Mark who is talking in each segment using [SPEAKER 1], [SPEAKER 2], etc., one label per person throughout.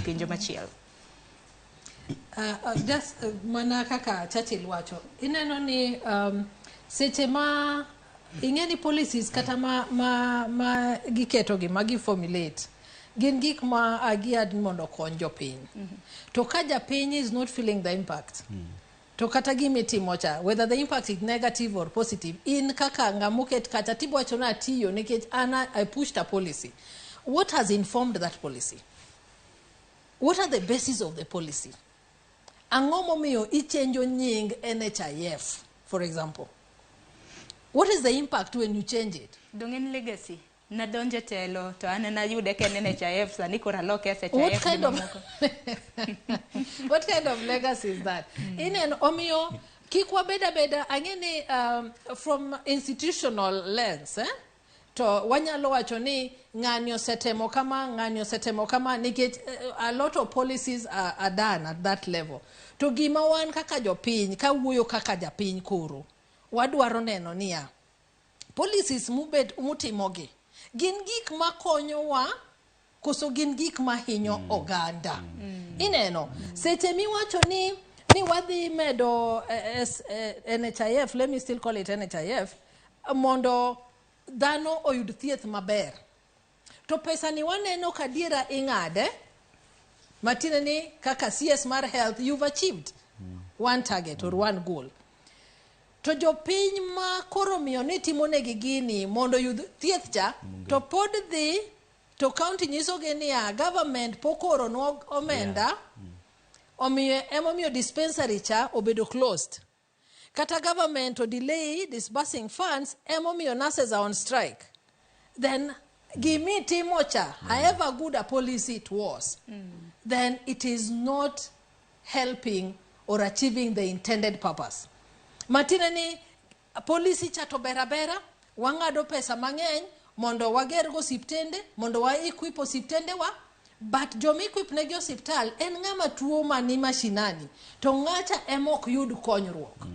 [SPEAKER 1] Penjo machielo.
[SPEAKER 2] Just mana kaka Churchill wacho, ineno ni seche ma ing'e ni policies kata ma giketogi, ma giformulate, gin gik ma agiad mondo okony jopiny. To ka japiny is not feeling the impact, to kata gimitimo cha, whether the impact is negative or positive, in kaka ng'amoket kacha tibowacho ni atiyo nikech an I pushed a policy. What has informed that policy? What are the basis of the policy? Ang'o momiyo ichenjo nying NHIF, for example? What is the impact when you change it?
[SPEAKER 1] Dong en legacy. Nadonjo e telo to an nayude ka en NHIF, sani koro aloke SHIF.
[SPEAKER 2] What kind of legacy is that? Ineno, omiyo kik wabed abeda. Ang'e ni from institutional lens, eh? To wanyalo wacho ni ng'ani osetemo kama, ng'ani osetemo kama, nikech a lot of policies are done at that level. To gima wan kaka jopiny, kawuoyo kaka japiny, koro wadwaro neno niya, policies mubet mutimogi gin gik makonyowa koso gin gik mahinyo oganda? Ineno seche miwacho ni wadhi medo NHIF, let me still call it NHIF, mondo dhano oyud thieth maber, to pesa ni waneno kadiera ing'ade matiende ni kaka CS mar health, you've achieved one target or one goal, to jopiny ma koro miyo ni timonegi gini mondo oyud thieth cha to pod dhi to county nyisogi niya, government pok ooronwa omenda, omiyo emomiyo dispensary cha obedo closed, kata government o delay disbursing funds, emomiyo nurses are on strike. Then gimitimo cha, however good a policy it was, then it is not helping or achieving the intended purpose. Matiende ni policy cha to ber abera, wang'ado pesa mang'eny mondo wagergo osiptende, mondo wa equip osiptende wa, but joma equip negi osiptal en ng'ama tuo mani mashinani, to ng'acha ema ok yud konyruok.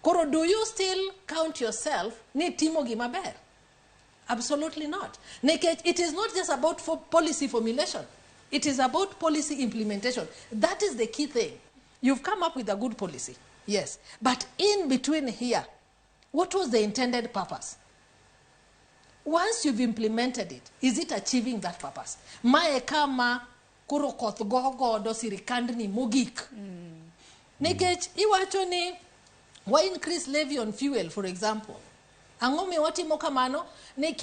[SPEAKER 2] Koro do you still count yourself ni timo gima ber? Absolutely not, nikech it is not just about for policy formulation, it is about policy implementation. That is the key thing. You've come up with a good policy, yes, but in between here, what was the intended purpose? Once you've implemented it, is it achieving that purpose? Mae kama koro koth go godo sirikandni mogik, nikech iwacho ni wa increase levy on fuel, for example. Ang'o miyo watimo kamano? Nikech